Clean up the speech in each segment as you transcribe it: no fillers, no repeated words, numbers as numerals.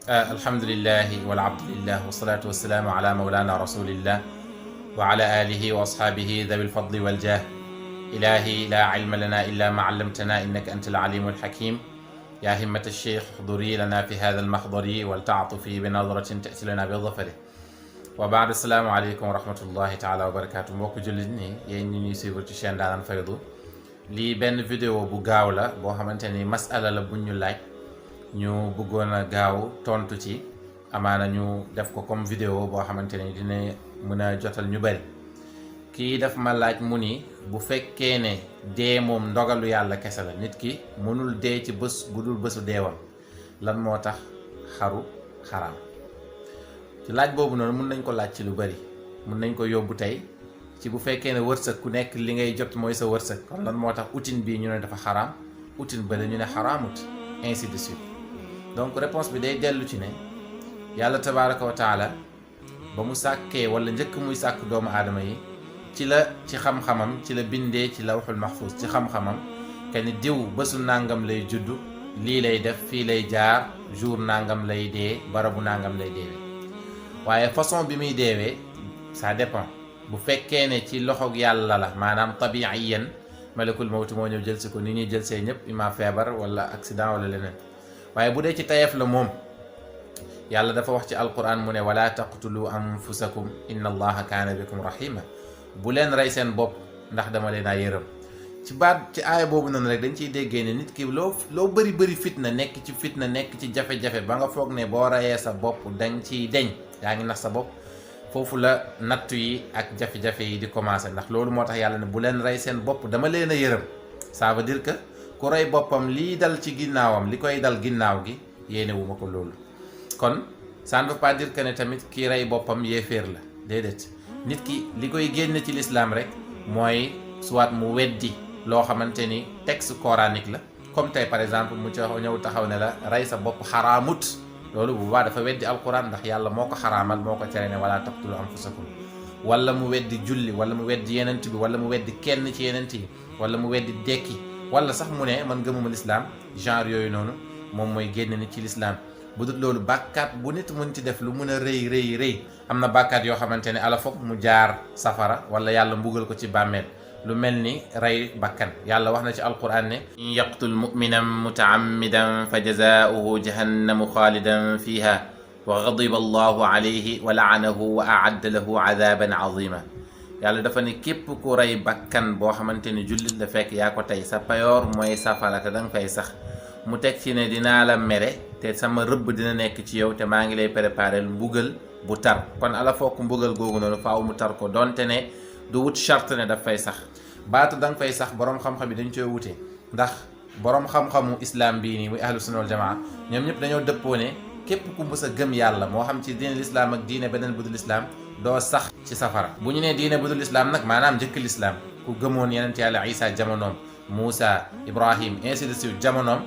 alhamdulillahi walabdulillah wasalaatu wasalaamu ala mawlana rasulillah wa ala alihi wa ashaabihi dawi lfadli waljah. ilahi la ilma lana illa ma allamtana innaka anta alalimu alhakim. ya himmat alcheikh uxduri lana fi hada almaxdari waltaatufi bi nadratin tati lana bi dafari. wa baad, asalaamu aleykum wa rahmatullahi taala wa barakatu. mbokk jullit ni yéen ñi ñuy suivre ci chaîne Ndaanaan Faydu. lii benn vidéo bu gaaw la boo xamante ni masala la buñ ñu laaj ñu bëggoon a gaaw tontu ci, amaana ñu def ko comme vidéo boo xamante ni dina mën a jotal ñu bari. kii daf ma laaj mu ni bu fekkee ne dee moom ndogalu yàlla kese la, nit ki mënul dee ci bés bu dul bésu deewam, lan moo tax xaru xaraam? ci laaj boobu noonu mun nañ ko laaj ci lu bari. mun nañ ko yóbbu tey ci bu fekkee ne wërsëg ku nekk li ngay jot mooy sa wërsëg, kon lan moo tax outil bii ñu ne dafa xaraam, outil bële ñu ne xaraamut, ainsi de suite. donc réponse bi day dellu ci ne yàlla tabaraka wa taala ba mu sàkkee wala njëkk muy sàkk doomu aadama yi ci xam-xamam ci la bindee ci lawxul mahfuz ci xam-xamam que ni diw bésu nàngam lay juddu, lii lay def, fii lay jaar, jour nàngam lay dee, barabu nàngam lay deewee. waaye façon bi muy deewee ça dépend. bu fekkee ne ci loxoog yàlla la, maanaam tabiiyan, malakul mawti moo ñëw jël si ko ni ñuy jël see ñëpp, ima feebar wala accident wala leneen. waaye bu dee ci tayef la moom, yàlla dafa wax ci alquran mu ne wala taqtulu anfusakum inna allaha kaana bikum rahima. bu leen rey seen bopp ndax dama leen a yërëm. ci baat ci aaya boobu noonu rek dañ ciy déggee ne nit ki loo bëri fitna, nekk ci jafe-jafe ba nga foog ne boo reyee sa bopp dañ ciy deñ, yaa ngi nax sa bopp. foofu la nattu yi ak jafe-jafe yi di commencé, ndax loolu moo tax yàlla ne bu leen rey seen bopp dama leen a yërëm. ça veut dire que ku rey boppam lii dal ci ginnaawam, li koy dal ginnaaw gi yéene wu ma ko loolu. kon ça ne veut pas dire que ne tamit kii rey boppam yéeféer la, déedéet. nit ki li koy génne ci lislaam rek mooy soit mu weddi loo xamante ni texte coranique la, comme tey par exemple mu ci ñëw taxaw ne la rey sa bopp xaraamut. loolu bu baax dafa weddi alquran, ndax yàlla moo ko xaraamal, moo ko tere ne wala taqtulu anfusakum. wala mu weddi julli, wala mu weddi yenent bi, wala mu weddi kenn ci yenent yi, wala mu weddi dekki, wala sax mu ne man gëmuma lislaam. genre yooyu noonu moom mooy génn nit ci lislaam. bu dul loolu bàkkaat bu nit mën ci def lu mën a rëy, am na bàkkaat yoo xamante ne ala foog mu jaar safara wala yàlla mbugal ko ci bàmmeel. lu mel ni rey bakkan, yàlla wax na ci alquran ne in yaqtul muminan mutaammidan fa jazaauhu jahannamu xaalidan fiha wa gadiba allahu alayhi wa laanahu wa aadda lahu adaban azima. yàlla dafa ne képp ku rey bakkan boo xamante ni jullit la fekk yaa ko tey, sa payoor mooy safara te danga fay sax. mu teg ci ne dinaa la mere te sama rëbb dina nekk ci yow te maa ngi lay préparé mbugal bu tar. kon ala fokk mbugal googu noonu faaw mu tar ko, donte ne du wut charte ne daf fay sax. baatu danga fay sax borom xam-xam yi dañ koy wute, ndax borom xam-xamu islam bii nii muy ahlu sunna wal jamaa ñoom ñëpp dañoo dëppoo ne képp ku mës a gëm yàlla, moo xam ci diine lislaam ak diine beneen budul islaam, doo sax ci safara. bu ñu nee diine budul islaam nag maanaam njëkk lislaam, ku gëmoon yenent yàlla Isa jamonoom, Muusa, Ibrahim, ainsi de suite jamonoom,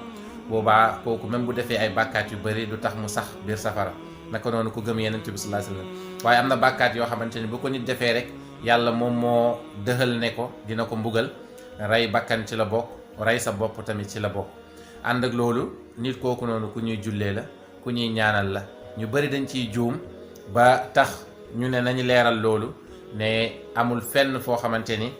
boobaa kooku même bu defee ay bàkkaat yu bëri du tax mu sax biir safara. naka noonu ku gëm yenent bi sallallahu alayhi wasallam. waaye am na bàkkaat yoo xamante ni bu ko nit defee rek yàlla moom moo dëxal ne ko dina ko mbugal. rey bakkan ci la bokk, rey sa bopp tamit ci la bokk. ànd ak loolu nit kooku noonu ku ñuy jullee la, ku ñuy ñaanal la. ñu bëri dañ ciy juum ba tax ñu ne nañu leeral loolu, ne amul fenn foo xamante ni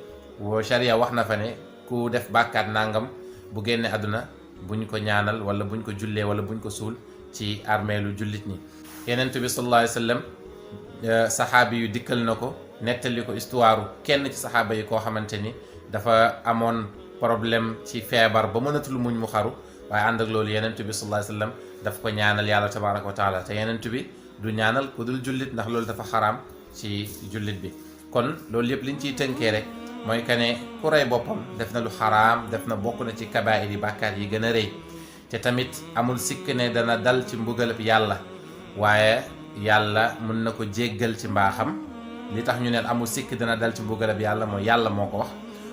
sharia wax na fa ne ku def bàkkaat nangam bu génne àdduna buñ ko ñaanal wala buñ ko jullee wala buñ ko suul ci armeelu jullit ñi. yenent bi sallallahu alayhi wa sallam saxaabi yu dikkal na ko, nettali ko histoire kenn ci saxaaba yi koo xamante ni dafa amoon problème ci feebar ba mënatul muñ mu xaru. waaye ànd ak loolu yenent bi sallallahu alayhi wa sallam daf ko ñaanal yàlla tabaraka wa taala, te yenent bi du ñaanal ku dul jullit, ndax loolu dafa xaraam ci jullit bi. kon loolu yëpp liñ ciy tënkee rek mooy que ne ku rey boppam def na lu xaraam, def na bokk na ci kabaa'ir yi, bàkkaar yi gën a rëy. te tamit amul sikk ne dana dal ci mbugalab yàlla, waaye yàlla mën na ko jéggal ci mbaaxam. li tax ñu neen amul sikk dana dal ci mbugalab yàlla mooy yàlla moo ko wax,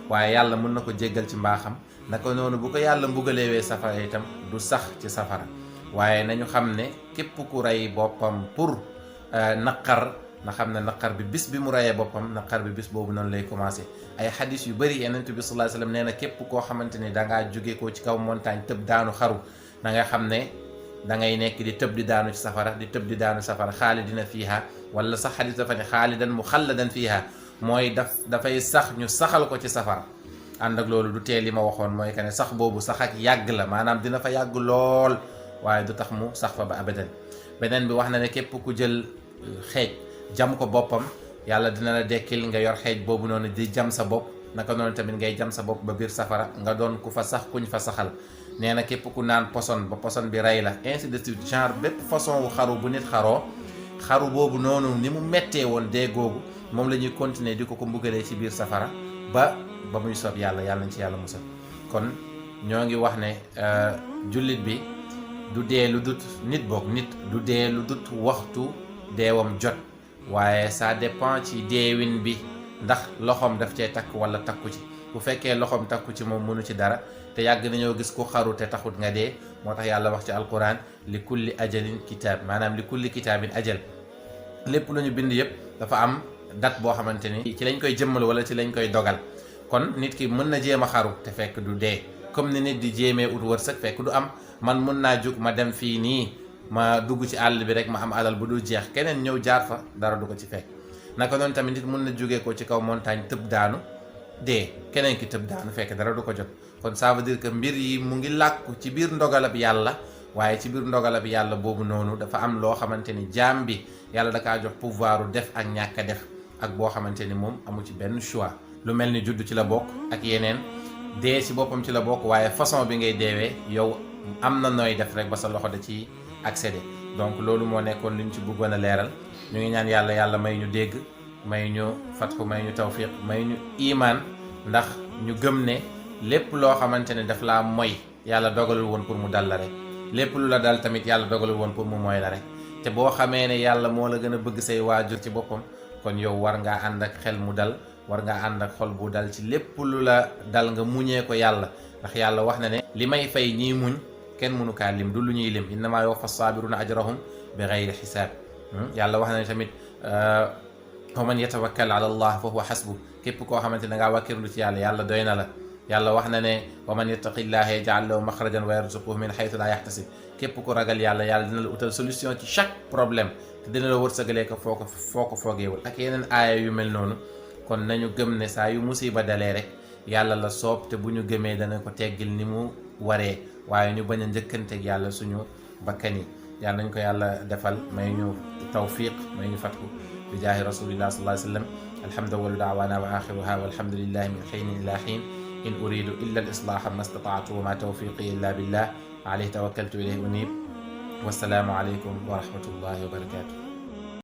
waaye yàlla mën na ko jéggal ci mbaaxam. naka noonu bu ko yàlla mbugaleewee safara itam du sax ci safara. waaye nañu xam ne képp ku rey boppam pour naqar, na xam ne naqar bi bis bi mu reyee boppam, naqar bi bis boobu noonu lay commencé. ay xadis yu bëri yenent bi sallallahu alayhi wasallam nee na képp koo xamante ni dangaa jóge koo ci kaw montagne tëb daanu xaru, na nga xam ne da ngay nekk di tëb di daanu ci safara di tëb di daanu safara xaalidina fiiha wala sax xadis dafa ne xaalidan muxalladan fiiha mooy dafay sax ñu saxal ko ci safara. ànd ak loolu du tee li ma waxoon mooy que ne sax boobu sax ak yàgg la maanaam dina fa yàgg lool waaye du tax mu sax fa ba abadan. beneen bi wax na ne képp ku jël xeej jam ko boppam yàlla dina la dekkil nga yor xeej boobu noonu di jam sa bopp naka noonu tamit ngay jam sa bopp ba biir safara nga doon ku fa sax kuñ fa saxal. nee na képp ku naan poson ba poson bi rey la ainsi de suite genre bépp façon wu xaru bu nit xaroo xaru boobu noonu ni mu mettee woon dee googu moom la ñuy continuer di ko mbugalee ci biir safara ba muy soob yàlla nañ ci yàlla musal. kon ñoo ngi wax ne jullit bi du dee lu dut nit du dee lu dut waxtu deewam jot waaye ça dépend ci deewin bi ndax loxoom daf cee takk wala takku ci. bu fekkee loxoom takku ci moom mënu ci dara te yàgg nañoo gis ku xaru te taxut nga dee moo tax yàlla wax ci alquran li kulli ajalin kitaab maanaam li kulli kitaabin ajal lépp lu ñu bind yëpp dafa am date boo xamante ni ci lañ koy jëmmal wala ci lañ koy dogal. kon nit ki mën na jéem a xaru te fekk du dee comme ni nit di jéemee ut wërsëg fekk du am. man mën naa jug ma dem fii nii ma dugg ci àll bi rek ma am alal bu dul jeex keneen ñëw jaar fa dara du ko ci fekk. naka noonu tamit nit mën na jógee ko ci kaw montagne tëb daanu dee keneen ki tëb daanu fekk dara du ko jot. kon ça veut dire que mbir yi mu ngi làkku ci biir ndogalab yàlla waaye ci biir ndogalab yàlla boobu noonu dafa am loo xamante ni jaam bi yàlla da kaa jox pouvoiru def ak ñàkk a def ak boo xamante ni moom amu ci benn choix. lu mel ni judd ci la bokk ak yeneen dee ci boppam ci la bokk waaye façon bi ngay deewee yow am na nooy def rek ba sa loxo da ci accéder. donc loolu moo nekkoon li ñu ci bëggoon a leeral. ñu ngi ñaan yàlla may ñu dégg may ñu fatxu may ñu tawfiq may ñu imaan ndax ñu gëm ne lépp loo xamante ne daf laa moy yàlla dogalul woon pour mu dal la rek lépp lu la dal tamit yàlla dogalul woon pour mu moy la rek. te boo xamee ne yàlla moo la gën a bëgg say waajur ci boppam kon yow war ngaa ànd ak xel mu dal war ngaa ànd ak xol bu dal ci lépp lu la dal nga muñee ko yàlla ndax yàlla wax na ne li may fay ñiy muñ kenn mënu kaa lim du lu ñuy lim innamaa yuwaffa saabiruna ajrahum bi gayri xisaab. yàlla wax na ne tamit wa man yatawakkal ala allah fa huwa xasbu képp koo xamante ne dangaa wàkkirlu ci yàlla doy na la. yàlla wax na ne wa man yattaqillaha yaj'al lahu maxrajan wa yarzuquhu min xaytu laa yaxtasib képp ku ragal yàlla dina la utal solution ci chaque problème te dina la wërsëgalee ko foo ko foogeewul ak yeneen aaya yu mel noonu. kon nañu gëm ne saa yu musiba dalee rek yàlla la soob te bu ñu gëmee dana ko teggil ni mu waree waaye ñu bañ a njëkkanteeg yàlla suñu bakkan yi. yàlla nañ ko yàlla defal may ñu tawfiq may ñu fatku bi jaahi rasulillah sallallahu alayhi wa sallam. alhamdu da'wana wa axiruha walhamdulillahi min xiinin ila xiin in uridu illa al islaha ma stata'tu wa ma tawfiqi illa billah alayhi tawakkaltu ilayhi unib. wassalaamu alaykum wa rahmatullahi wa barakatuh.